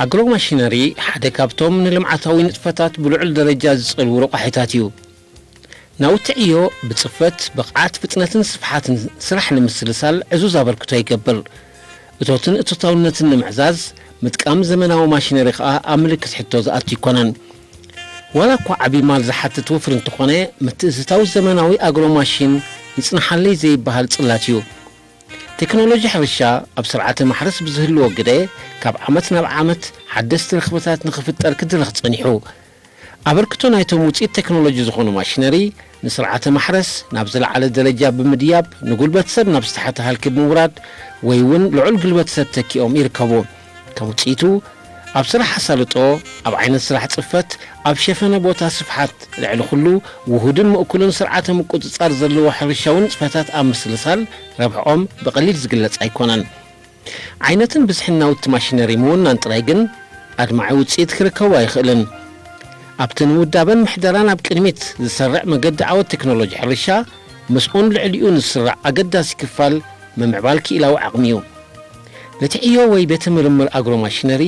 ኣግሮ ማሽነሪ ሓደ ካብቶም ንልምዓታዊ ንጥፈታት ብልዑል ደረጃ ዝጸልዉ ረቋሒታት እዩ። ናውቲ ዕዮ ብጽፈት፣ ብቕዓት፣ ፍጥነትን ስፍሓትን ስራሕ ንምስልሳል ዕዙዝ ኣበርክቶ ይገብር። እቶትን እቶታውነትን ንምዕዛዝ፣ ምጥቃም ዘመናዊ ማሽነሪ ከኣ ኣብ ምልክት ሕቶ ዝኣቱ ኣይኮነን። ዋላ እኳ ዓቢ ማል ዝሓትት ወፍሪ እንተኾነ፣ ምትእትታው ዘመናዊ ኣግሮ ማሽን ይጽንሓለይ ዘይበሃል ጽላት እዩ። ቴክኖሎጂ ሕርሻ ኣብ ስርዓተ ማሕረስ ብዝህልዎ ግደ፣ ካብ ዓመት ናብ ዓመት ሓደስቲ ረኽብታት ንኽፍጠር ክድረኽ ጸኒሑ። ኣበርክቶ ናይቶም ውጽኢት ቴክኖሎጂ ዝኾኑ ማሽነሪ፣ ንስርዓተ ማሕረስ ናብ ዝለዓለ ደረጃ ብምድያብ፣ ንጉልበት ሰብ ናብ ዝተሓተ ሃልኪ ብምውራድ፣ ወይ እውን ልዑል ጉልበት ሰብ ተኪኦም ይርከቡ። ከም ውጽኢቱ፣ ኣብ ስራሕ ኣሳልጦ፣ ኣብ ዓይነት ስራሕ ጽፈት፣ ኣብ ሸፈነ ቦታ ስፍሓት፣ ልዕሊ ኩሉ ውሁድን ምእኩልን ስርዓተ ምቁጽጻር ዘለዎ ሕርሻዊ ንጥፈታት ኣብ ምስልሳል ረብሕኦም ብቐሊል ዝግለጽ ኣይኮነን። ዓይነትን ብዝሕን ናውቲ ማሽነሪ ምውናን ጥራይ ግን ኣድማዒ ውጽኢት ክርከቡ ኣይኽእልን። ኣብቲ ንውዳበን ምሕደራን ኣብ ቅድሚት ዝሰርዕ መገዲ ዓወት ቴክኖሎጂ ሕርሻ፣ ምስኡን ልዕሊኡን ዝስራዕ ኣገዳሲ ክፋል ምምዕባል ክኢላዊ ዓቕሚ እዩ። ነቲ ዕዮ ወይ ቤተ ምርምር ኣግሮ ማሽነሪ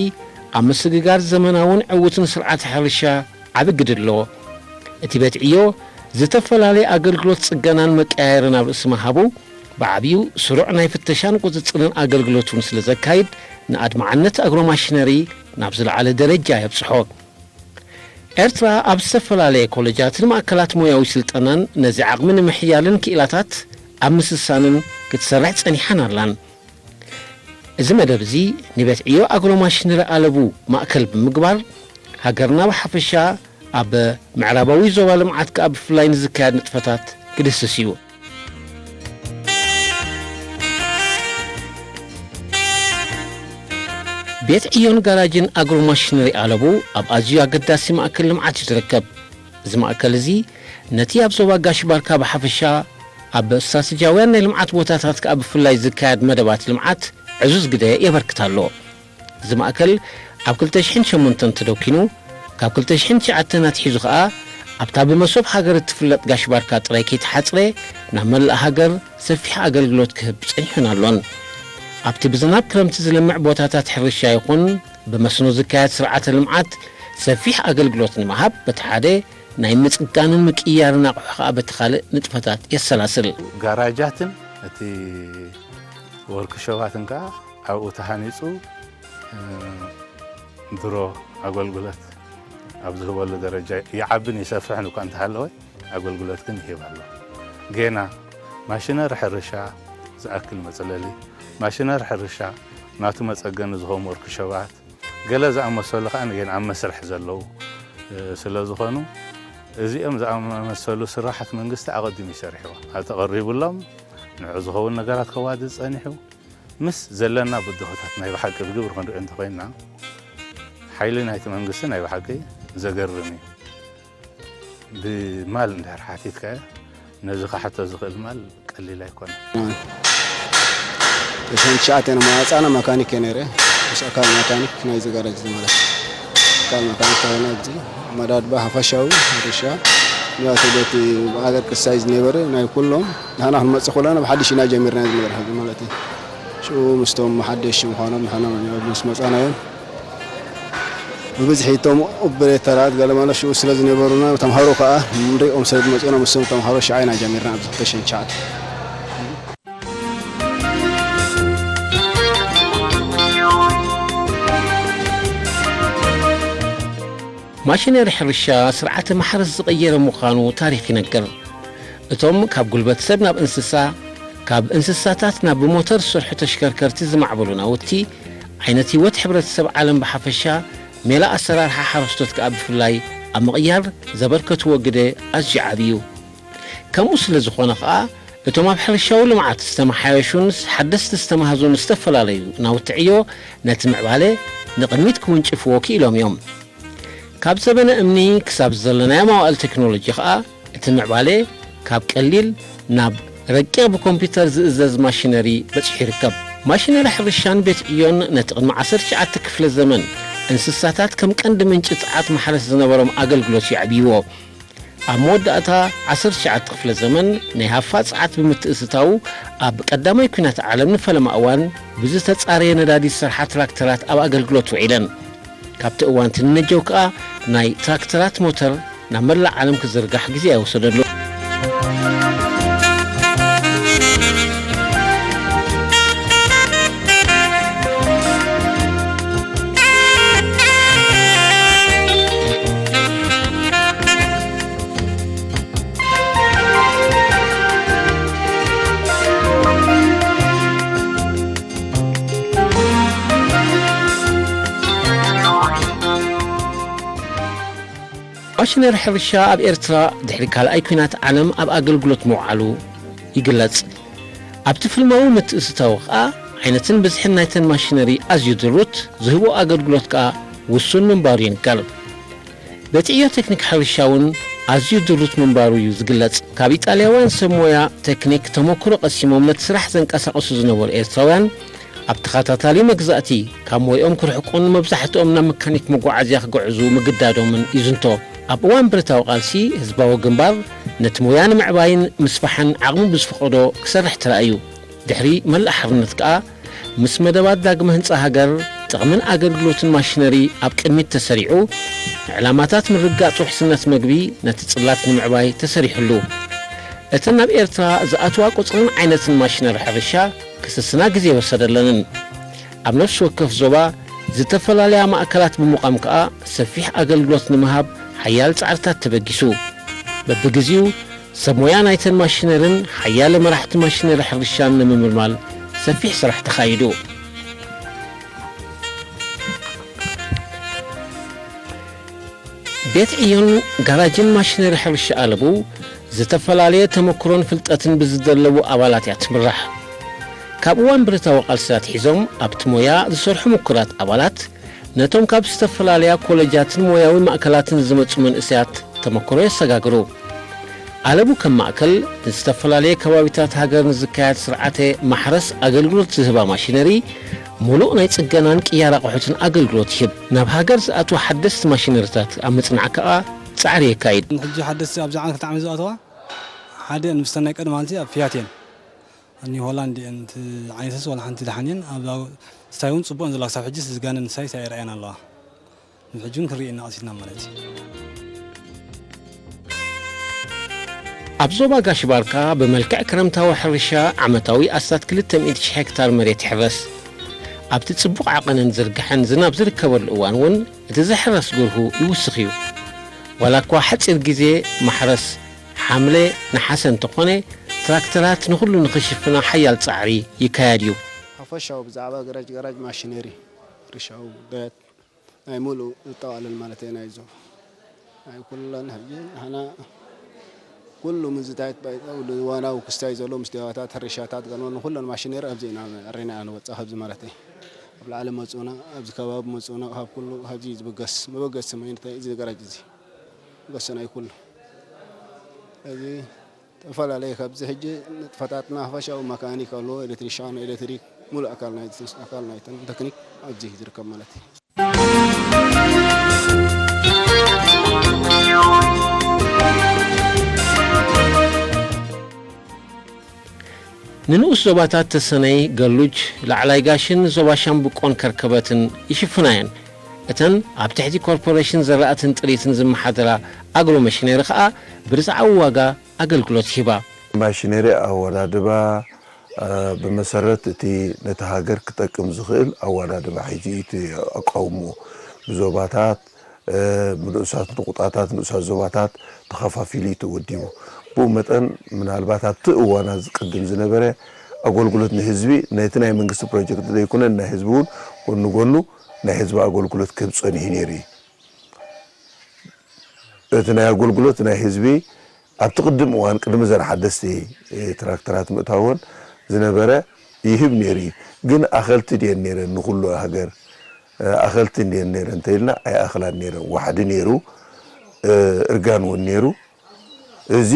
ኣብ ምስግጋር ዘመናውን ዕዉትን ስርዓተ ሕርሻ ዓቢ ግደ ኣለዎ። እቲ ቤት ዕዮ ዝተፈላለየ ኣገልግሎት ጽገናን መቀያየርን ኣብ ርእሲ ምሃቡ፣ ብዓቢኡ ስሩዕ ናይ ፍተሻን ቁጽጽርን ኣገልግሎት እውን ስለ ዘካይድ፣ ንኣድማዕነት ኣግሮ ማሽነሪ ናብ ዝለዓለ ደረጃ የብጽሖ። ኤርትራ ኣብ ዝተፈላለየ ኮለጃትን ማእከላት ሞያዊ ስልጠናን ነዚ ዓቕሚ ንምሕያልን ክኢላታት ኣብ ምስሳንን ክትሰርሕ ጸኒሓን ኣላን። እዚ መደብ እዚ ንቤት ዕዮ ኣግሮ ማሽነሪ ኣለቡ ማእከል ብምግባር፣ ሃገርና ብሓፈሻ ኣብ ምዕራባዊ ዞባ ልምዓት ከኣ ብፍላይ ንዝካየድ ንጥፈታት ክድህስስ እዩ። ቤት ዕዮን ጋራጅን ኣግሮ ማሽነሪ ኣለቡ ኣብ ኣዝዩ ኣገዳሲ ማእከል ልምዓት እዩ ዝርከብ። እዚ ማእከል እዚ ነቲ ኣብ ዞባ ጋሽ ባርካ ብሓፈሻ፣ ኣብ ስትራተጂያውያን ናይ ልምዓት ቦታታት ከኣ ብፍላይ ዝካየድ መደባት ልምዓት ዕዙዝ ግደ የበርክት ኣሎ። እዚ ማእከል ኣብ ክልተ ሽሕን ሸሞንተን ተደኪኑ፣ ካብ ክልተ ሽሕን ትሽዓተን ኣትሒዙ ከኣ ኣብታ ብመሶብ ሃገር እትፍለጥ ጋሽ ባርካ ጥራይ ከይተሓጽረ፣ ናብ መላእ ሃገር ሰፊሕ ኣገልግሎት ክህብ ጸኒሑን ኣሎን። ኣብቲ ብዝናብ ክረምቲ ዝለምዕ ቦታታት ሕርሻ ይኹን ብመስኖ ዝካየድ ስርዓተ ልምዓት ሰፊሕ ኣገልግሎት ንምሃብ በቲ ሓደ፣ ናይ ምጽጋንን ምቅያርን ኣቑሑ ከኣ በቲ ካልእ ንጥፈታት የሰላስል። ጋራጃትን እቲ ወርክሾፓትን ከኣ ኣብኡ ተሃኒጹ፣ እ፣ ድሮ ኣገልግሎት ኣብ ዝህበሉ ደረጃ ይዓብን ይሰፍሕን እኳ እንተሃለወ፣ ኣገልግሎት ግን ይህብ ኣሎ። ጌና ማሽነሪ ሕርሻ ዝኣክል መጽለሊ፣ ማሽነሪ ሕርሻ ናቱ መጸገኒ ዝኾኑ ወርክሾፓት፣ ገለ ዝኣመሰሉ ከኣ ንጌና ኣብ መስርሕ ዘለዉ፣ እ፣ ስለ ዝኾኑ፣ እዚኦም ዝኣመሰሉ ስራሓት መንግስቲ ኣቐዲሙ እዩ ሰሪሕዎ። ኣብ ተቐሪቡሎም ንዑ ዝኸውን ነገራት ከዋድድ ጸኒሑ፣ ምስ ዘለና ብድሆታት ናይ ብሓቂ ብግብሪ ክንሪኦ እንተኾይንና፣ ሓይሊ ናይቲ መንግስቲ ናይ ብሓቂ ዘገርም እዩ። ብማል እንድሕር ሓቲትካዮ፣ ነዚ ክሓቶ ዝኽእል ማል ቀሊል ኣይኮነን። ተሽዓተ መዋፅኣና መካኒክ እየ ነይረ። ምስ ኣካል መካኒክ ናይዚ ጋራጅ እዚ ማለት እዩ። ኣካል መካኒክ ተባሂልና ኣብዚ መዳድባ ሓፈሻዊ ሕርሻ ንዋት በቲ ብኣገር ክሳይ ዝነበረ ናይ ኩሎም ንሕና ክንመፅእ ከለና ብሓድሽ ኢና ጀሚርና እዚ ነገር ሕዚ ማለት እዩ። ሽኡ ምስቶም ሓደሽቲ ምዃኖም ንሕና ምስ መፃናዮም ብብዝሒ እቶም ኦፕሬተራት ገለ ማለት ሽኡ ስለ ዝነበሩና ተምሃሮ ከዓ ንሪኦም ስለ ዝመፁና ምስቶም ተምሃሮ ሽዓ ኢና ጀሚርና ኣብዚ ክልተ ሽሕን ትሽዓተ። ማሽነሪ ሕርሻ ስርዓተ ማሕረስ ዝቐየረ ምዃኑ ታሪኽ ይነግር። እቶም ካብ ጉልበት ሰብ ናብ እንስሳ፣ ካብ እንስሳታት ናብ ብሞተር ዝሰርሑ ተሽከርከርቲ ዝማዕበሉ ናውቲ፣ ዓይነት ህይወት ሕብረተሰብ ዓለም ብሓፈሻ፣ ሜላ ኣሰራርሓ ሓረስቶት ከኣ ብፍላይ ኣብ ምቕያር ዘበርከትዎ ግደ ኣዝዩ ዓቢ እዩ። ከምኡ ስለ ዝኾነ ኸኣ፣ እቶም ኣብ ሕርሻዊ ልምዓት ዝተመሓየሹን ሓደስቲ ዝተማህዙን ዝተፈላለዩ ናውቲ ዕዮ ነቲ ምዕባለ ንቕድሚት ክውንጭፍዎ ክኢሎም እዮም። ካብ ዘበነ እምኒ ክሳብ ዘለናዮ መዋእል ቴክኖሎጂ ኸኣ፣ እቲ ምዕባለ ካብ ቀሊል ናብ ረቂቕ ብኮምፒውተር ዝእዘዝ ማሽነሪ በጺሑ ይርከብ። ማሽነሪ ሕርሻን ቤት ዕዮን ነቲ ቅድሚ ዓሰርተ ትሽዓተ ክፍለ ዘመን እንስሳታት ከም ቀንዲ ምንጪ ጸዓት ማሕረስ ዝነበሮም ኣገልግሎት የዕብይዎ። ኣብ መወዳእታ ዓሰርተ ትሽዓተ ክፍለ ዘመን ናይ ሃፋ ጸዓት ብምትእትታዉ ኣብ ቀዳማይ ኲናት ዓለም ንፈለማ እዋን ብዝተጻረየ ነዳዲ ዝሰርሓ ትራክተራት ኣብ ኣገልግሎት ውዒለን። ካብቲ እዋን ትንነጀው ከኣ ናይ ትራክተራት ሞተር ናብ መላእ ዓለም ክዝርጋሕ ግዜ ኣይወሰደሉ። ማሽነሪ ሕርሻ ኣብ ኤርትራ ድሕሪ ካልኣይ ኲናት ዓለም ኣብ ኣገልግሎት ምውዓሉ ይግለጽ። ኣብቲ ፍልማዊ ምትእስሳሩ ከኣ ዓይነትን ብዝሕን ናይተን ማሽነሪ ኣዝዩ ድሩት፣ ዝህቦ ኣገልግሎት ከኣ ውሱን ምንባሩ ይንገር። በቲ ዕዮ ቴክኒክ ሕርሻ እውን ኣዝዩ ድሩት ምንባሩ እዩ ዝግለጽ። ካብ ኢጣልያውያን ሰብ ሞያ ቴክኒክ ተመክሮ ቀሲሞም ነቲ ስራሕ ዘንቀሳቕሱ ዝነበሩ ኤርትራውያን፣ ኣብ ተኸታታሊ መግዛእቲ ካብ ሞይኦም ክርሕቁን መብዛሕትኦም ናብ መካኒክ መጓዓዝያ ክግዕዙ ምግዳዶምን ይዝንቶ። ኣብ እዋን ብረታዊ ቃልሲ ህዝባዊ ግንባር ነቲ ሞያ ንምዕባይን ምስፋሕን ዓቕሙ ብዝፈቐዶ ክሰርሕ ተራእዩ። ድሕሪ መላእ ሓርነት ከኣ ምስ መደባት ዳግመ ህንጻ ሃገር፣ ጥቕምን ኣገልግሎትን ማሽነሪ ኣብ ቅድሚት ተሰሪዑ፣ ንዕላማታት ምርግጋጽ ውሕስነት መግቢ ነቲ ጽላት ንምዕባይ ተሰሪሑሉ። እተን ናብ ኤርትራ ዝኣትዋ ቁጽርን ዓይነትን ማሽነሪ ሕርሻ ክስስና ግዜ ኣይወሰደለንን። ኣብ ነፍሲ ወከፍ ዞባ ዝተፈላለያ ማእከላት ብምቋም ከኣ ሰፊሕ ኣገልግሎት ንምሃብ ሓያል ጻዕርታት ተበጊሱ። በብግዜኡ ሰብ ሞያ ናይተን ማሽነርን ሓያለ መራሕቲ ማሽነሪ ሕርሻን ንምምልማል ሰፊሕ ስራሕ ተኻይዱ። ቤት ዕዮን ጋራጅን ማሽነሪ ሕርሻ ኣለቡ ዝተፈላለየ ተመክሮን ፍልጠትን ብዝደለዉ ኣባላት እያ ትምራሕ። ካብ እዋን ብረታዊ ቃልሲ ኣትሒዞም ኣብቲ ሞያ ዝሰርሑ ምኩራት ኣባላት ነቶም ካብ ዝተፈላለያ ኮለጃትን ሞያዊ ማእከላትን ዝመጹ መንእሰያት ተመክሮ የሰጋግሩ። ኣለቡ ከም ማእከል ንዝተፈላለየ ከባቢታት ሃገር ንዝካየድ ስርዓተ ማሕረስ ኣገልግሎት ዝህባ ማሽነሪ፣ ምሉእ ናይ ጽገናን ቅያር ኣቑሑትን ኣገልግሎት ይህብ። ናብ ሃገር ዝኣትዋ ሓደስቲ ማሽነሪታት ኣብ ምጽናዕ ከኣ ጻዕሪ የካይድ። ሕጂ ሓደስቲ ኣብዚ ዓመት ክልተ ዓመት ዝኣተዋ፣ ሓደ ንስተን ናይ ቀደም ማለት ኣብ ፊያት እየን። እኒ ሆላንድ እየን፣ እቲ ዓይነተንስ ዋላ ሓንቲ ደሓን እየን። ኣብዛ ስታይ እውን ጽቡቕ እየን ዘለዋ፣ ክሳብ ሕጂስ ዝጋነን ሳይስ ኣይረኣያን ኣለዋ። ንሕጂ እውን ክንርኢ ኢና ቀሲልና ማለት እዩ። ኣብ ዞባ ጋሽ ባርካ ብመልክዕ ክረምታዊ ሕርሻ ዓመታዊ ኣስታት ክልተ ሚእቲ ሺሕ ሄክታር መሬት ይሕረስ። ኣብቲ ጽቡቕ ዓቐንን ዝርግሐን ዝናብ ዝርከበሉ እዋን እውን እቲ ዝሕረስ ግርሁ ይውስኽ እዩ። ዋላ እኳ ሓጺር ግዜ ማሕረስ ሓምለ ነሓሰ እንተኾነ፣ ትራክተራት ንኹሉ ንኽሽፍና ሓያል ጻዕሪ ይካየድ እዩ። ሓፈሻዊ ብዛዕባ ገራጅ፣ ገራጅ ማሽነሪ፣ ሕርሻዊ ጉዳያት ናይ ሙሉእ ዝጠቓለል ማለት እዩ። ናይ ዞባ ናይ ኩለን ሕጂ ንሕና ኩሉ ምዝታይት ባይታ፣ ኩሉ እዋናዊ ክስታይ ዘሎ ምስ ዲያባታት፣ ሕርሻታት፣ ገለ ንኩለን ማሽነሪ ኣብዚ ኢና ኣሪና ንወፅእ። ካብዚ ማለት እዩ ኣብ ላዕሊ መፁና፣ ኣብዚ ከባቢ መፁና፣ ካብ ኩሉ ካብዚ እዩ ዝብገስ። መበገሲ ማይ እንታይ እዚ ገራጅ እዚ መበገሲ ናይ ኩሉ እዚ ተፈላለየ። ካብዚ ሕጂ ንጥፈታትና ሓፈሻዊ መካኒክ ኣለዎ፣ ኤሌክትሪሻን፣ ኤሌክትሪክ፣ ሙሉእ ኣካል ናይ፣ ኣካል ናይተን ቴክኒክ ኣብዚ እዩ ዝርከብ ማለት እዩ። ንንኡስ ዞባታት ተሰነይ፣ ገሉጅ፣ ላዕላይ ጋሽን ዞባ ሻምብቆን ከርከበትን ይሽፍና እየን። እተን ኣብ ትሕቲ ኮርፖሬሽን ዘራእትን ጥሪትን ዝመሓደራ ኣግሮ መሽነሪ ኸኣ ብርትዓዊ ዋጋ ኣገልግሎት ይህባ። ማሽነሪ ኣወዳድባ፣ እ፣ ብመሰረት እቲ ነቲ ሃገር ክጠቅም ዝኽእል ኣወዳድባ ሒዙ እዩ እቲ ኣቃውምኡ። ብዞባታት፣ እ፣ ብንኡሳት ንቑጣታት፣ ንኡሳት ዞባታት ተኸፋፊሉ እዩ ተወዲቡ። ብኡ መጠን ምናልባት ኣብቲ እዋን ኣብዚ ቅድም ዝነበረ ኣገልግሎት ንህዝቢ ነቲ ናይ መንግስቲ ፕሮጀክት ዘይኮነ ናይ ህዝቢ እውን ጎኒ ጎኑ ናይ ህዝቢ ኣገልግሎት ክህብ ጸኒሑ ነይሩ እዩ። እቲ ናይ ኣገልግሎት ናይ ህዝቢ ኣብቲ ቅድም እዋን ቅድሚ እዘን ሓደስቲ፣ እ፣ ትራክተራት ምእታወን ዝነበረ ይህብ ነይሩ እዩ። ግን ኣኸልቲ ድየን ነይረን ንኹሉ ሃገር፣ እ፣ ኣኸልቲ ድየን ነይረን እንተኢልና ኣይኣኽላን ነይረን። ዋሕዲ ነይሩ፣ እ፣ እርጋን እውን ነይሩ። እዚ፣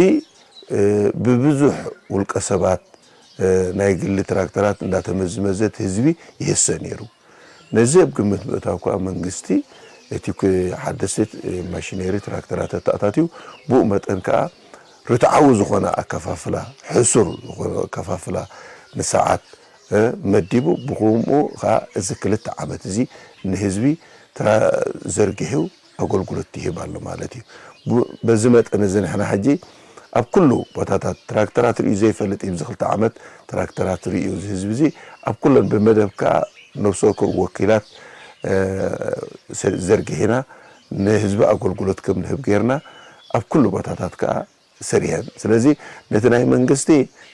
እ፣ ብብዙሕ ውልቀ ሰባት፣ እ፣ ናይ ግሊ ትራክተራት እንዳተመዝመዘት ህዝቢ ይህሰ ነይሩ። ነዚ ኣብ ግምት ምእታው ከኣ መንግስቲ እቲ ኩ-፣ ሓደስቲ ማሽነሪ ትራክተራት ኣተኣታትዩ፣ ብኡ መጠን ከኣ ርትዓዊ ዝኾነ ኣከፋፍላ፣ ሕሱር ዝኾነ ኣከፋፍላ ንሰዓት፣ እ፣ መዲቡ፣ ብኸምኡ ከኣ እዚ ክልተ ዓመት እዚ ንህዝቢ ትራ-፣ ዘርጊሑ ኣገልግሎት ይህብ ኣሎ ማለት እዩ። ቡ-፣ በዚ መጠን እዚ ንሕና ሕጂ ኣብ ኩሉ ቦታታት ትራክተራት ርእዩ ዘይፈልጥ እዩ። ኣብዚ ክልተ ዓመት ትራክተራት ርእዩ እዚ ህዝቢ እዚ ኣብ ኩለን ብመደብ ከኣ ነፍሲ ወከፍ ወኪላት፣ እ፣ ሰ-፣ ዘርጊሕና ንህዝቢ ኣገልግሎት ከም ንህብ ጌርና ኣብ ኩሉ ቦታታት ከኣ ሰሪሐን። ስለዚ ነቲ ናይ መንግስቲ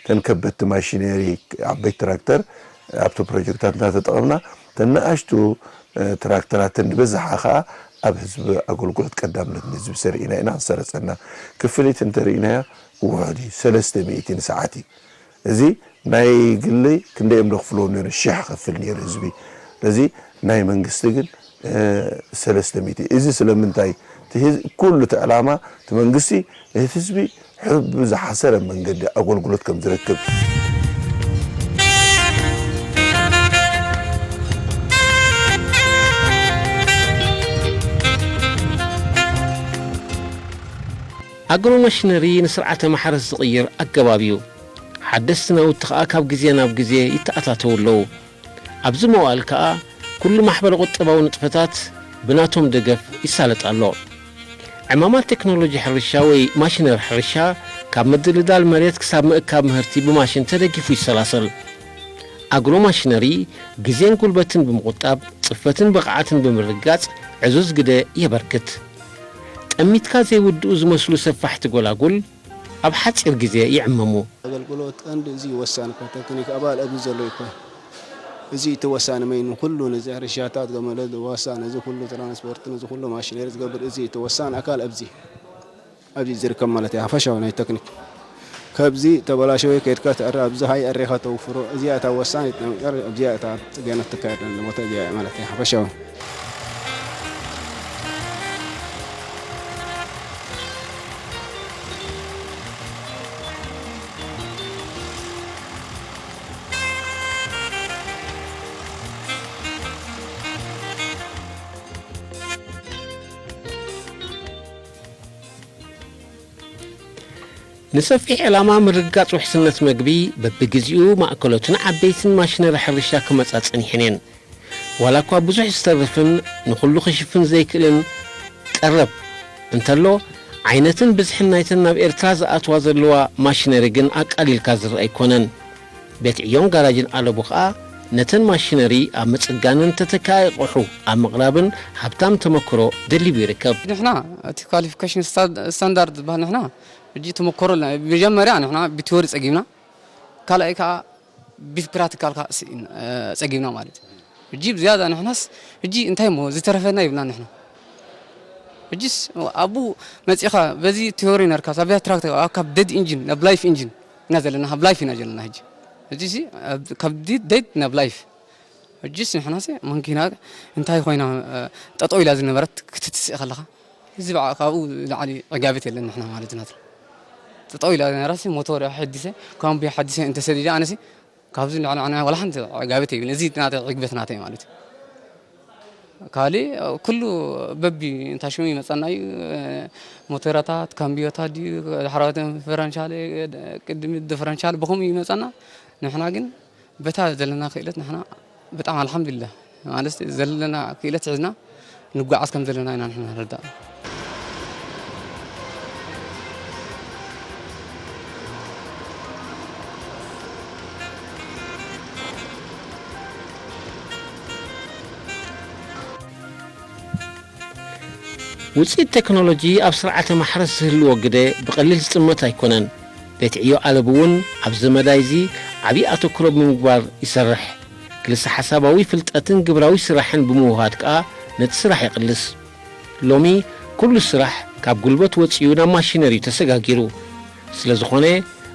ተን ከበድቲ ማሽነሪ ዓበይቲ ትራክተር ኣብቲ ፕሮጀክታት እናተጠቐምና ተን ንኣሽቱ፣ እ፣ ትራክተራትን ዝበዝሓ ከኣ ኣብ ህዝቢ ኣገልግሎት ቀዳምነት ንህዝቢ ሰሪዕና ኢና። ክሰረጸና ክፍሊት እንተርኢናዮ ውሑድ እዩ፣ ሰለስተ ሚእቲ ንሰዓት እዩ። እዚ ናይ ግሊ ክንደይ እዮም ደኽፍልዎ ነይሩ? ሽሕ ከፍል ነይሩ ህዝቢ። ስለዚ ናይ መንግስቲ ግን፣ እ፣ ሰለስተ ሚእቲ። እዚ ስለምንታይ? እቲ ህዝ-፣ ኩሉ እቲ ዕላማ እቲ መንግስቲ እቲ ህዝቢ ሕብ ብዝሓሰረ መንገዲ ኣገልግሎት ከም ዝረክብ። ኣግሮ ማሽነሪ ንስርዓተ ማሕረስ ዝቕይር ኣገባብ እዩ። ሓደስቲ ናውቲ ኸኣ ካብ ግዜ ናብ ግዜ ይተኣታተዉ ኣለዉ። ኣብዚ መዋእል ከኣ ኩሉ ማሕበረ ቁጠባዊ ንጥፈታት ብናቶም ደገፍ ይሳለጥ ኣሎ። ዕማማት ቴክኖሎጂ ሕርሻ ወይ ማሽነሪ ሕርሻ ካብ ምድልዳል መሬት ክሳብ ምእካብ ምህርቲ ብማሽን ተደጊፉ ይሰላሰል። ኣግሮ ማሽነሪ ግዜን ጉልበትን ብምቑጣብ፣ ጽፈትን ብቕዓትን ብምርግጋጽ ዕዙዝ ግደ የበርክት። ጠሚትካ ዘይውድኡ ዝመስሉ ሰፋሕቲ ጎላጉል ኣብ ሓጺር ግዜ ይዕመሙ። ኣገልግሎት ቀንዲ እዚ ወሳኒ እኮ፣ ቴክኒክ ኣባል ኣብዚ ዘሎ እኮ። እዚ እቲ ወሳኒ መይኑ ኩሉ ነዚ ሕርሻታት ገመለ ወሳኒ፣ እዚ ኩሉ ትራንስፖርት፣ ነዚ ኩሉ ማሽነሪ ዝገብር እዚ እቲ ወሳኒ ኣካል ኣብዚ፣ ኣብዚ ዝርከብ ማለት እዩ። ሓፈሻዊ ናይ ቴክኒክ ካብዚ ተበላሸወ ከድካ ትዕረ፣ ኣብዚ ሃይ ኣሬኻ ተውፍሮ። እዚኣ እታ ወሳኒት ነገር፣ እዚኣ እታ ጽገና ትካየድ ዘላ ቦታ እዚኣ ማለት እዩ። ሓፈሻዊ ንሰፊሕ ዕላማ ምርግጋጽ ውሕስነት መግቢ በብግዜኡ ማእከሎትን ዓበይትን ማሽነሪ ሕርሻ ክመጻ ጸኒሐን እየን። ዋላ እኳ ብዙሕ ዝተርፍን ንኹሉ ክሽፍን ዘይክእልን ቀረብ እንተሎ፣ ዓይነትን ብዝሕን ናይተን ናብ ኤርትራ ዝኣትዋ ዘለዋ ማሽነሪ ግን ኣቃሊልካ ዝረኣ ኣይኮነን። ቤት ዕዮን ጋራጅን ኣለቡ ከኣ ነተን ማሽነሪ ኣብ ምጽጋንን ተተካኢ ኣቕሑ ኣብ ምቕራብን ሃብታም ተመክሮ ደሊቡ ይርከብ። ንሕና እቲ ኳሊፊኬሽን ስታ-፣ ስታንዳርድ ዝበሃል ንሕና ሕጂ ተመክሮ ኣለና። መጀመርያ ንሕና ብቲዮሪ ጸጊምና፣ ካልኣይ ከኣ ብፕራክቲካል ከኣ ስኢን-፣ እ፣ ጸጊምና ማለት እዩ። ሕጂ ብዝያዳ ንሕናስ ሕጂ እንታይ እሞ ዝተረፈና ይብልና ንሕና። ሕጂስ ኣብኡ መጺኻ በዚ ቲዮሪ ነርካ፣ ኣብያ ትራክት ካብ ደድ ኢንጂን ናብ ላይፍ ኢንጂን ኢና ዘለና፣ ካብ ላይፍ ኢና ዘለና ሕጂ። ሕጂሲ ኣብ፣ ካብ ዲ-፣ ደድ ናብ ላይፍ። ሕጂስ ንሕናሲ ማንኪና እንታይ ኮይና፣ እ፣ ጠጠው ኢላ ዝነበረት ክትትስእ ከለኻ፣ እዚ በዓ-፣ ካብኡ ንላዕሊ ዕጋበት የለን ንሕና ማለት ናትና። ጠጠው ኢላ ዝነበራሲ ሞቶር ሓዲሰ፣ ካምቢ ሓዲሰ እንተሰዲደ ኣነሲ ካብዚ ንላዕሊ ኣነ ዋላ ሓንቲ ዕጋበት የብልን። እዚ ናተይ ዕግበት ናተይ ማለት እዩ። ካልእ ኩሉ በቢ እንታይ ሽሙ ይመጸና እዩ። ሞተራታት፣ ካምቢዮታት ድዩ፣ ዳሕራዎት ዲፈረንሻል፣ ቅድሚት ዲፈረንሻል ብኸምኡ ይመጸና። ንሕና ግን በታ ዘለና ክእለት ንሕና በጣም ኣልሓምዱሊላህ ማለት ዘለና ክእለት ሒዝና ንጓዓዝ ከም ዘለና ኢና ንሕና ንርዳእ። ውፅኢት ቴክኖሎጂ ኣብ ስርዓተ ማሕረስ ዝህልዎ ግደ ብቐሊል ዝጥመት ኣይኮነን። ቤት ዕዮ ኣለቡ እውን ኣብዚ መዳይ እዚ ዓብዪ ኣተኩሮ ብምግባር ይሰርሕ። ክልሰ ሓሳባዊ ፍልጠትን ግብራዊ ስራሕን ብምውሃድ ከኣ ነቲ ስራሕ የቕልስ። ሎሚ ኩሉ ስራሕ ካብ ጉልበት ወጺኡ ናብ ማሽነሪ እዩ ተሰጋጊሩ። ስለ ዝኾነ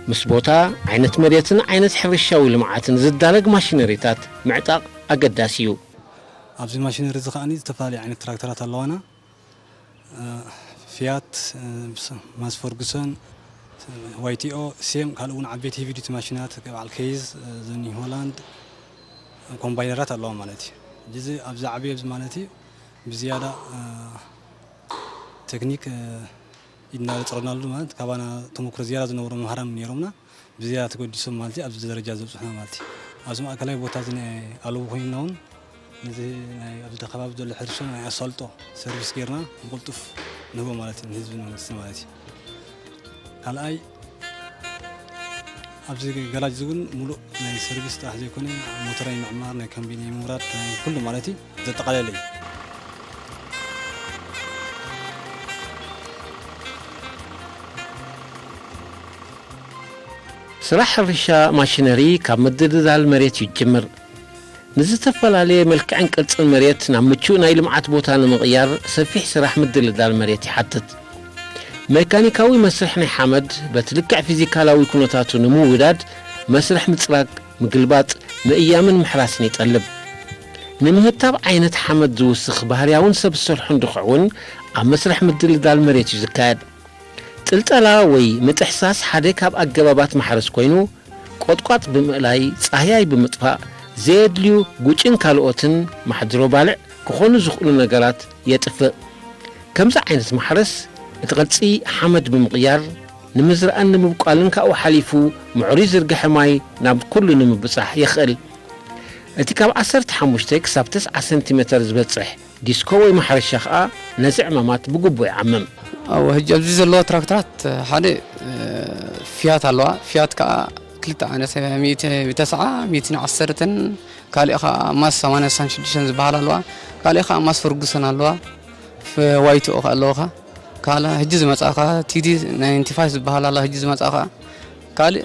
ምስ ቦታ፣ ዓይነት መሬትን ዓይነት ሕርሻዊ ልምዓትን ዝዳረግ ማሽነሪታት ምዕጣቕ ኣገዳሲ እዩ። ኣብዚ ማሽነሪ እዚ ከኣኒ ዝተፈላለዩ ዓይነት ትራክተራት ኣለዋና። እ፣ ፊያት፣ እ፣ ምስ-፣ ማስ ፈርጉሰን፣ ዋይ ቲ ኦ፣ ሴም፣ ካልእ እውን ዓበይቲ ሄቪ ዲቲ ማሽናት፣ በዓል ኬዝ፣ እ፣ ዘኒ ሆላንድ፣ ኮምባይነራት ኣለዋ ማለት እዩ። እዚ ኣብዚ ዓብዪ ኣብዚ ማለት እዩ ብዝያዳ፣ እ፣ ቴክኒክ፣ እ፣ ኢድና ዘፅረናሉ ማለት ካባና ተመክሮ ዝያዳ ዝነበሮም መሃራን ነይሮምና። ብዝያዳ ተገዲሶም ማለት እዩ ኣብዚ ደረጃ ዘብፅሑና ማለት እዩ። ኣብዚ ማእከላይ ቦታ እዚ ናይ ኣለቡ ኮይንና እውን ነዚ ናይ ኣብዚ ከባቢ ዘሎ ሕርሻ ናይ ኣሳልጦ ሰርቪስ ጌርና ብቕልጡፍ ንህቦ ማለት እዩ፣ ንህዝቢ ንመንግስቲ ማለት እዩ። ካልኣይ ኣብዚ ገራጅ እዚ እውን ሙሉእ ናይ ሰርቪስ ጥራሕ ዘይኮነ ሞተራይ ምዕማር፣ ናይ ኮምቢኒ ምውራድ፣ ናይ ኩሉ ማለት እዩ ዘጠቓለለ እዩ። ስራሕ ሕርሻ ማሽነሪ ካብ ምድልዳል መሬት እዩ ዝጅምር። ንዝተፈላለየ መልክዕን ቅርጽን መሬት ናብ ምቹእ ናይ ልምዓት ቦታ ንምቕያር ሰፊሕ ስራሕ ምድልዳል መሬት ይሓትት። ሜካኒካዊ መስርሕ ናይ ሓመድ በቲ ልክዕ ፊዚካላዊ ኩነታቱ ንምውዳድ መስርሕ ምጽራግ፣ ምግልባጥ፣ ምእያምን ምሕራስን ይጠልብ። ንምህብታብ ዓይነት ሓመድ ዝውስኽ ባህርያውን ሰብ ዝሰርሖን ድኹዕ እውን ኣብ መስርሕ ምድልዳል መሬት እዩ ዝካየድ። ጥልጠላ ወይ ምጥሕሳስ ሓደ ካብ ኣገባባት ማሕረስ ኮይኑ፣ ቆጥቋጥ ብምእላይ፣ ጻህያይ ብምጥፋእ፣ ዘየድልዩ ጉጭን ካልኦትን ማሕድሮ ባልዕ ክኾኑ ዝኽእሉ ነገራት የጥፍእ። ከምዚ ዓይነት ማሕረስ እቲ ቅርጺ ሓመድ ብምቕያር ንምዝራእን ንምብቋልን ካብኡ ሓሊፉ ምዕሩይ ዝርግሐ ማይ ናብ ኩሉ ንምብጻሕ የኽእል። እቲ ካብ ዓሰርተ ሓሙሽተ ክሳብ ተስዓ ሰንቲሜተር ዝበጽሕ ዲስኮ ወይ ማሕረሻ ከኣ ነዚ ዕማማት ብግቡእ ይዓምም። ኣብ ሕጂ ኣብዚ ዘለዋ ትራክተራት ሓደ ፊያት ኣለዋ። ፊያት ከኣ ክልተ ዓይነት ሚእቲ ብተስዓ ሚእትን ዓሰርተን ካልእ ከኣ ማስ ሰማንያ ስሳን ሽዱሽተን ዝበሃል ኣለዋ። ካልእ ከኣ ማስ ፈርጉሰን ኣለዋ። ዋይትኦ ከኣ ኣለዋ። ካልእ ሕጂ ዝመጻ ከኣ ቲዲ ናይንቲ ፋይቭ ዝበሃል ኣላ። ሕጂ ዝመጻ ከኣ ካልእ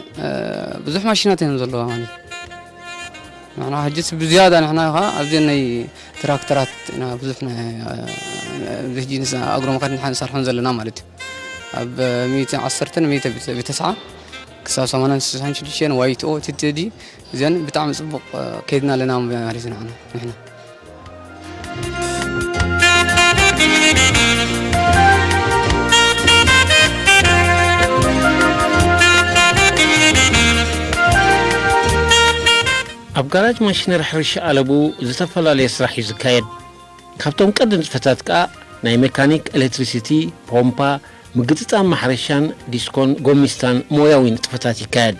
ብዙሕ ማሽናት እዮም ዘለዋ ማለት ንሕና ሕጂስ ብዝያዳ ንሕና ከኣ ኣብዘን ናይ ትራክተራት ኢና ብዙሕ ኣብዚ ሕጂ ኣግሮ መኻይን ንሓ ንሰርሖን ዘለና ማለት እዩ። ኣብ ሚእቲ ዓሰርተን ሚእቲ ብተስዓ ክሳብ ሰማንያን ስሳን ሽዱሽተን ዋይትኦ ቲቲዲ እዚኣን ብጣዕሚ ጽቡቕ ከይድና ኣለና ማለት እዩ ንሕና ንሕና ኣብ ጋራጅ ማሽነሪ ሕርሻ ኣለቡ ዝተፈላለየ ስራሕ እዩ ዝካየድ። ካብቶም ቀንዲ ንጥፈታት ከኣ ናይ ሜካኒክ፣ ኤሌክትሪሲቲ፣ ፖምፓ፣ ምግጥጣም ማሕረሻን ዲስኮን ጎሚስታን ሞያዊ ንጥፈታት ይካየድ።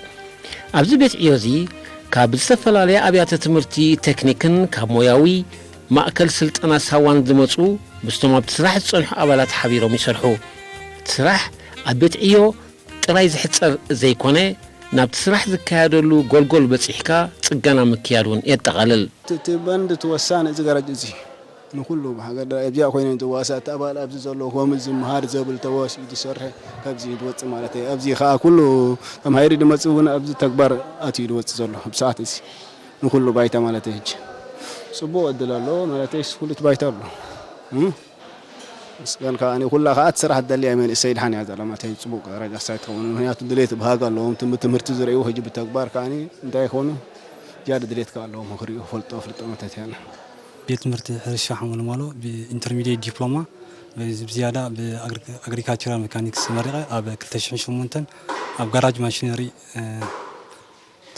ኣብዚ ቤት ዕዮ እዚ ካብ ዝተፈላለያ ኣብያተ ትምህርቲ ቴክኒክን ካብ ሞያዊ ማእከል ስልጠና ሳዋን ዝመጹ ምስቶም ኣብቲ ስራሕ ዝጸንሑ ኣባላት ሓቢሮም ይሰርሑ። እቲ ስራሕ ኣብ ቤት ዕዮ ጥራይ ዝሕጸር ዘይኮነ፣ ናብቲ ስራሕ ዝካየደሉ ጎልጎል በጺሕካ ጽገና ምክያድ እውን የጠቓልል። እቲ በንድ እቲ ወሳኒ እዚ ገረጅ እዚ ንኹሉ ብሃገር ደረጃ ኣብዚኣ ኮይኖም ዝዋሳእ እቲ ኣባል ኣብዚ ዘሎ ኮም ዝምሃር ዘብል ተወሲኡ ዝሰርሐ ካብዚ ዝወጽእ ማለት እዩ። ኣብዚ ከኣ ኩሉ ተማሂሩ ዝመጽእ እውን ኣብዚ ተግባር ኣትዩ ዝወጽእ ዘሎ ኣብ ሰዓት እዚ ንኹሉ ባይታ ማለት እዩ። ሕጂ ጽቡቕ ዕድል ኣሎ ማለት እዩ። ፍሉጥ ባይታ ኣሎ። እም? ምስጋን ከኣ ኩላ ከኣ እቲ ስራሕ ትደሊ እያ መንእሰይ ድሓን እያ ዘላ ማለት እዩ። ጽቡቕ ደረጃ ሳይ ትኸውን ምክንያቱ ድሌት ባህግ ኣለዎም ትም- ትምህርቲ ዝርእዩ ሕጂ ብተግባር ከኣ እንታይ ይኾኑ ዝያዳ ድሌት ከኣ ኣለዎም ክርእዩ ፈልጦ ፍልጦ መተትያና ቤት ትምህርቲ ሕርሻ ሓመልማሎ ብኢንተርሚዲየት ዲፕሎማ ብዝያዳ ብኣግሪካልቸራል ሜካኒክስ ተመሪቐ ኣብ ክልተ ሽሕን ሸሞንተን ኣብ ጋራጅ ማሽነሪ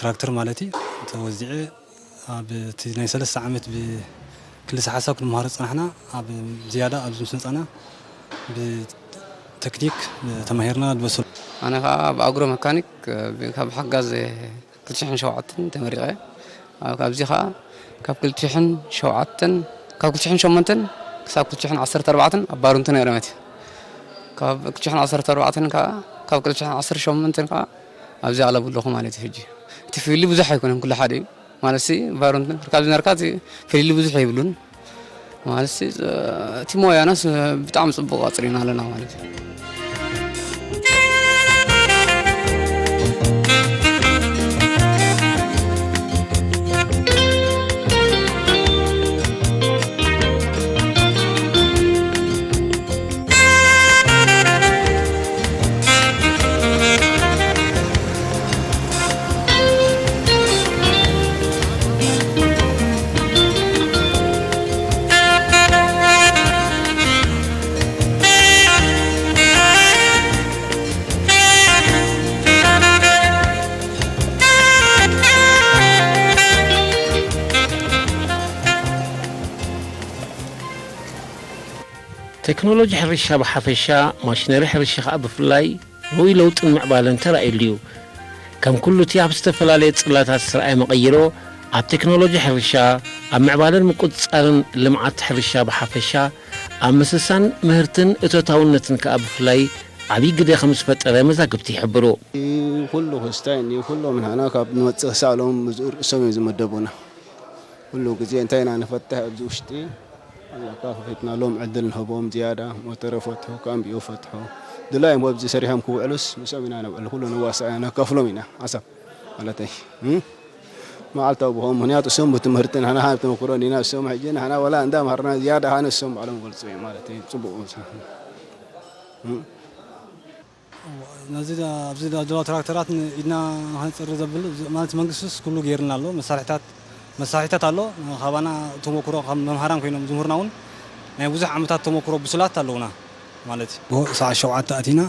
ትራክተር ማለት እዩ ተወዚዐ ኣብ እቲ ናይ ሰለስተ ዓመት ብክልሰ ሓሳብ ክንመሃሮ ዝፀናሕና ኣብ ዝያዳ ኣብዚ ምስ መፃና ብተክኒክ ተማሂርና ዝበሰሉ ኣነ ከዓ ብኣግሮ መካኒክ ካብ ሓጋዝ ክልተ ሽሕን ሸውዓተን ተመሪቐ ኣብዚ ከዓ ካብ ክልተ ሽሕን ሸውዓተን ካብ ክልተ ሽሕን ሸሞንተን ክሳብ ክልተ ሽሕን ዓሰርተ ኣርባዕተን ኣብ ባሩንቲ ነይረ ማለት እዩ ካብ ክልተ ሽሕን ዓሰርተ ኣርባዕተን ከዓ ካብ ክልተ ሽሕን ዓሰርተ ሸሞንተን ከዓ ኣብዚ ኣለቡ ኣለኹ ማለት እዩ ሕጂ እቲ ፊልዲ ብዙሕ ኣይኮነን ኩሉ ሓደ እዩ ማለት ሲ ባሮንትን ካብ ዝነርካ ፍልሊ ብዙሕ የብሉን ማለት ሲ እቲ ሞያናስ ብጣዕሚ ፅቡቅ ኣፅሪና ኣለና ማለት እዩ ቴክኖሎጂ ሕርሻ ብሓፈሻ ማሽነሪ ሕርሻ ከዓ ብፍላይ ርኡይ ለውጥን ምዕባለን ተራእዩሉ እዩ። ከም ኩሉ እቲ ኣብ ዝተፈላለየ ጽላታት ዝተረኣየ መቐይሮ ኣብ ቴክኖሎጂ ሕርሻ፣ ኣብ ምዕባለን ምቁጽጻርን ልምዓት ሕርሻ ብሓፈሻ፣ ኣብ ምስሳን ምህርትን እቶታውነትን ከኣ ብፍላይ ዓብዪ ግደ ከም ዝፈጠረ መዛግብቲ ይሕብሩ። ኩሉ ክስታይ እኒ ኩሎም ንሕና ካብ ንመጽእ ክሳሎም ርእሶም እዮም ዝመደቡና። ኩሉ ግዜ እንታይ ኢና ንፈትሕ ኣብዚ ውሽጢ፣ እዛ ከፊትናሎም ዕድል ንህቦም ዝያዳ፣ ሞተረ ፈትሑ፣ ካምቢዮ ፈትሑ፣ ድላዮም ኣብዚ ሰሪሖም ክውዕሉስ ምስኦም ኢና ነብዕል፣ ኩሉ ነዋስዕ ነካፍሎም ኢና ሓሳብ ማለተይ። መዓልታዊ ብኸም ምኽንያቱ እሶም ብትምህርቲ ንሕና ሃብ ተመክሮ እንዲና እሶም ሕጂ ንሕና ወላ እንዳ ምሃርና ዝያዳ ሃነ እሶም ባዕሎም ገልጹ እዩ ማለት እዩ። ጽቡቕ ነዚ ኣብዚ ዘለዋ ትራክተራት ኢድና ንኸንፅር ዘብል ማለት መንግስትስ ኩሉ ገይርና ኣሎ። መሳርሕታት መሳርሕታት ኣሎ። ካባና ተመክሮ ካብ መምሃራን ኮይኖም ዝምህርና እውን ናይ ብዙሕ ዓመታት ተመክሮ ብሱላት ኣለውና ማለት እዩ። ሰዓት ሸውዓተ ኣቲና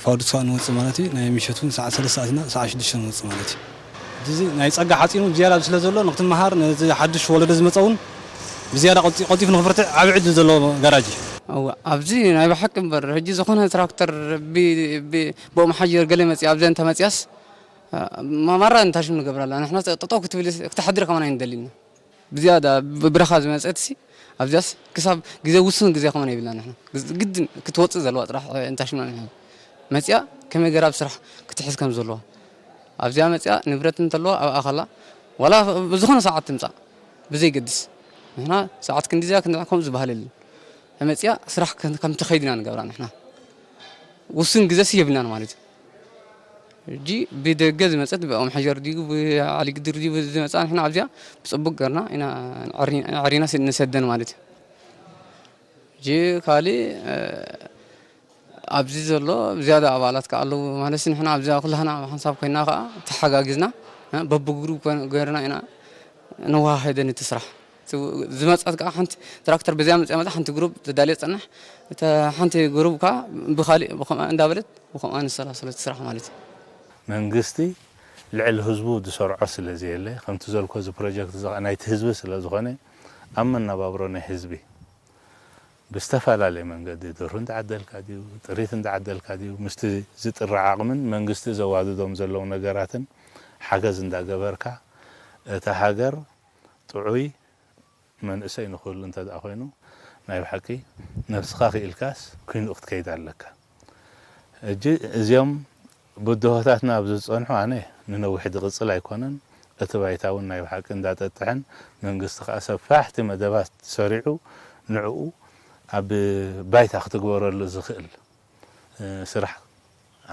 ፋብሪካ ንወፅእ ማለት እዩ። ናይ ምሸት እውን ሰዓት ሰለስተ ኣቲና ሰዓት ሽዱሽተ ንወፅእ ማለት እዩ። እዚ ናይ ጸጋ ሓፂኑ ዝያዳ ስለ ዘሎ ንክትመሃር ነዚ ሓድሽ ወለዶ ዝመፀ እውን ብዝያዳ ቀልጢፉ ንክፍርትዕ ዓብ ዕድል ዘለዎ ጋራጅ እዩ። እወ፣ ኣብዚ ናይ ብሓቂ እምበር፣ ሕጂ ዝኾነ ትራክተር ብ-፣ ብ-፣ ብኡ መሓየር ገለ መጽያ፣ ኣብዚኣ እንተ መጽያስ፣ ማ-፣ ማራ እንታሽም ንገብራላ። ንሕና ጠጠው ክትብል፣ ክትሓድር ከማን ኣይንደሊና። ብዝያዳ ብ-፣ ብረኻ ዝመጸትሲ፣ ኣብዚያስ ክሳብ ግዜ ውሱን ግዜ ከማን የብልና ንሕና። ግዝ-፣ ግድን ክትወጽእ ዘለዋ ጥራሕ እንታሽምና ንሕና። መጽያ ከመይ ገይራ ኣብ ስራሕ ክትሕዝ ከም ዘለዋ። ኣብዚኣ መጽያ ንብረት እንተለዋ ኣብኣ ከላ፣ ዋላ ብዝኾነ ሰዓት ትምጻእ፣ ብዘይገድስ። ንሕና ሰዓት ክንዲዚያ ክንድዓ ከምኡ ዝበሃል የለን። ተመጺኣ ስራሕ ከም፣ ከም ትኸይድ ኢና ንገብራ ንሕና። ውሱን ግዜስ የብልናን ማለት እዩ። ሕጂ ብደገ ዝመጸት ብኦም ሕጀር ድዩ ብዓሊ ግድር ድዩ ዝመጻ ንሕና ኣብዚኣ ብጽቡቅ ገርና ኢና ኣዕሪ-፣ ኣዕሪና ንሰደን ማለት እዩ። ሕጂ ካልእ፣ እ፣ ኣብዚ ዘሎ ዝያዳ ኣባላት ከኣ ኣለዉ ማለት ንሕና ኣብዚኣ ኩላህና ሓንሳብ ኮይና ከኣ ተሓጋጊዝና፣ እ፣ በብግሩፕ ኮይን-፣ ገርና ኢና ነወሃህደን እቲ ስራሕ። ዝመጸት ከኣ ሓንቲ ትራክተር በዚኣ መጽያ መጽያ ሓንቲ ግሩፕ ተዳልየ ትጸንሕ። እታ ሓንቲ ግሩፕ ከኣ ብኻሊእ ብኸምኣ እንዳበለት ብኸምኣ ንሰላሰለት ስራሕ ማለት እዩ። መንግስቲ ልዕሊ ህዝቡ ዝሰርዖ ስለ ዘየለ፣ ከምቲ ዘልኮ እዚ ፕሮጀክት እዚ ከኣ ናይቲ ህዝቢ ስለ ዝኾነ፣ ኣብ መነባብሮ ናይ ህዝቢ ብዝተፈላለየ መንገዲ፣ ደርሁ እንዳዓደልካ ድዩ፣ ጥሪት እንዳዓደልካ ድዩ፣ ምስቲ ዝጥረ ዓቕምን መንግስቲ ዘዋድዶም ዘለዉ ነገራትን ሓገዝ እንዳገበርካ፣ እታ ሃገር ጥዑይ መንእሰይ ንኽህሉ እንተ ደኣ ኮይኑ፣ ናይ ብሓቂ ነብስኻ ክኢልካስ ኩይኑ ክትከይድ ኣለካ። ሕጂ እዚኦም ብድሆታትና ኣብዚ ዝጸንሑ ኣነ ንነዊሕ ዝቕጽል ኣይኮነን። እቲ ባይታ እውን ናይ ብሓቂ እንዳጠጥሐን መንግስቲ ከኣ ሰፋሕቲ መደባት ሰሪዑ ንዕኡ ኣብ ባይታ ክትግበረሉ ዝኽእል፣ እ፣ ስራሕ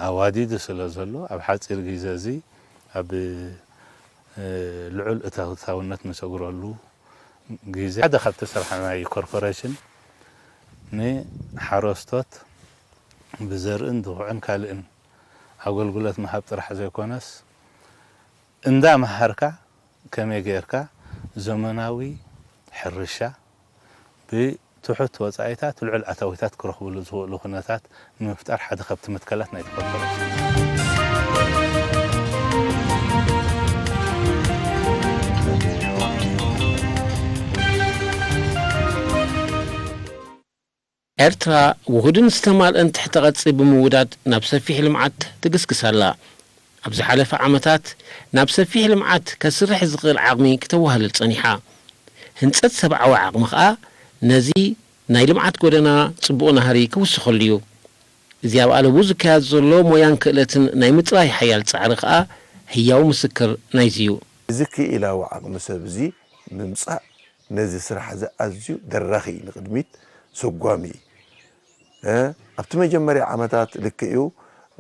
ኣዋዲዱ ስለ ዘሎ ኣብ ሓጺር ግዜ እዚ ኣብ፣ እ፣ ልዑል እታወታውነት ንሰግረሉ ግዜ ሓደ ካብቲ ስራሕ ናይ ኮርፖሬሽን ንሓረስቶት ብዘርእን ድኹዕን ካልእን ኣገልግሎት ምሃብ ጥራሕ ዘይኮነስ፣ እንዳ መሃርካ ከመይ ጌርካ ዘመናዊ ሕርሻ ብትሑት ወጻኢታት ልዑል ኣታዊታት ክረኽብሉ ዝኽእሉ ኩነታት ንምፍጣር ሓደ ካብቲ መትከላት ናይቲ ኮርፖሬሽን። ኤርትራ ውሁድን ዝተማልአን ትሕተ ቅርጺ ብምውዳድ ናብ ሰፊሕ ልምዓት ትግስግስ ኣላ። ኣብ ዝሓለፈ ዓመታት ናብ ሰፊሕ ልምዓት ከስርሕ ዝኽእል ዓቕሚ ክተዋህልል ጸኒሓ። ህንጸት ሰብዓዊ ዓቕሚ ከኣ ነዚ ናይ ልምዓት ጎደና ጽቡቕ ናህሪ ክውስኸሉ እዩ። እዚ ኣብ ኣለቡ ዝካየድ ዘሎ ሞያን ክእለትን ናይ ምጽራይ ሓያል ጻዕሪ ከኣ ህያው ምስክር ናይዚ እዩ። እዚ ክኢላዊ ዓቕሚ ሰብ እዚ ምምጻእ ነዚ ስራሕ እዚ ኣዝዩ ደራኺ እዩ፣ ንቕድሚት ሰጓሚ እዩ። እ፣ ኣብቲ መጀመርያ ዓመታት ልክዕ እዩ፣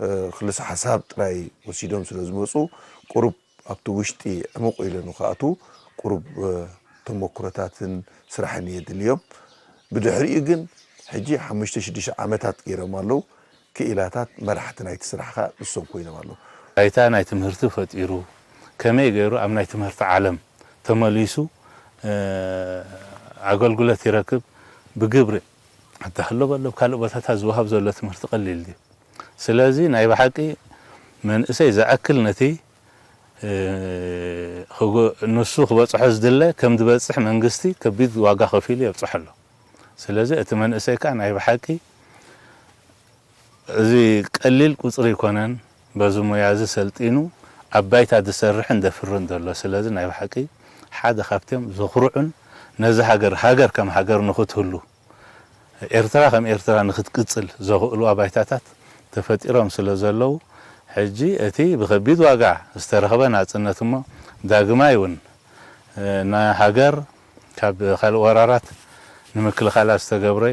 እ፣ ክልሰ ሓሳብ ጥራይ ወሲዶም ስለ ዝመጹ፣ ቁሩብ ኣብቲ ውሽጢ ዕሙቕ ኢሎም ንኽኣትዉ ቁሩብ፣ እ፣ ተመኩሮታትን ስራሕን የድልዮም። ብድሕሪኡ ግን ሕጂ ሓሙሽተ ሽዱሽተ ዓመታት ገይሮም ኣለዉ። ክኢላታት መራሕቲ ናይቲ ስራሕ ከኣ ንሶም ኮይኖም ኣለዉ። ባይታ ናይ ትምህርቲ ፈጢሩ፣ ከመይ ገይሩ ኣብ ናይ ትምህርቲ ዓለም ተመሊሱ፣ እ፣ ኣገልግሎት ይረክብ፣ ብግብሪ ኣዳህሎ በሎ፣ ኣብ ካልእ ቦታታት ዝወሃብ ዘሎ ትምህርቲ ቀሊል ድዩ? ስለዚ ናይ ብሓቂ መንእሰይ ዝኣክል ነቲ፣ እ፣ ክጎ-፣ ንሱ ክበጽሖ ዝድለ ከም ዝበጽሕ መንግስቲ ከቢድ ዋጋ ከፊሉ የብጽሖ ኣሎ። ስለዚ እቲ መንእሰይ ከኣ ናይ ብሓቂ እዚ ቀሊል ቁጽሪ ኣይኮነን፣ በዚ ሞያ እዚ ሰልጢኑ ኣብ ባይታ ዝሰርሕን ዘፍርን ዘሎ። ስለዚ ናይ ብሓቂ ሓደ ካብቶም ዘኹርዑን ነዚ ሃገር፣ ሃገር ከም ሃገር ንኽትህሉ፣ ኤርትራ ከም ኤርትራ ንኽትቅጽል ዘኽእሉ ኣባይታታት ተፈጢሮም ስለ ዘለዉ፣ ሕጂ እቲ ብኸቢድ ዋጋ ዝተረኽበ ናጽነት እሞ ዳግማይ እውን፣ እ፣ ንሃገር ካብ ካልእ ወራራት ንምክልኻላ ዝተገብረ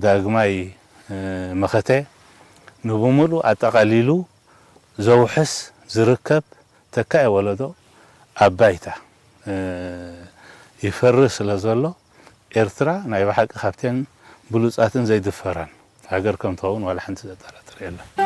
ዳግማይ፣ እ፣ መኸተ ንብምሉእ ኣጠቓሊሉ ዘውሕስ ዝርከብ ተካኢ ወለዶ ኣብ ባይታ፣ እ፣ ይፈሪ ስለ ዘሎ፣ ኤርትራ ናይ ብሓቂ ካብተን ብሉጻትን ዘይድፈራን ሃገር ከም ትኸውን ዋላ ሓንቲ ዘጠራጥር የለን።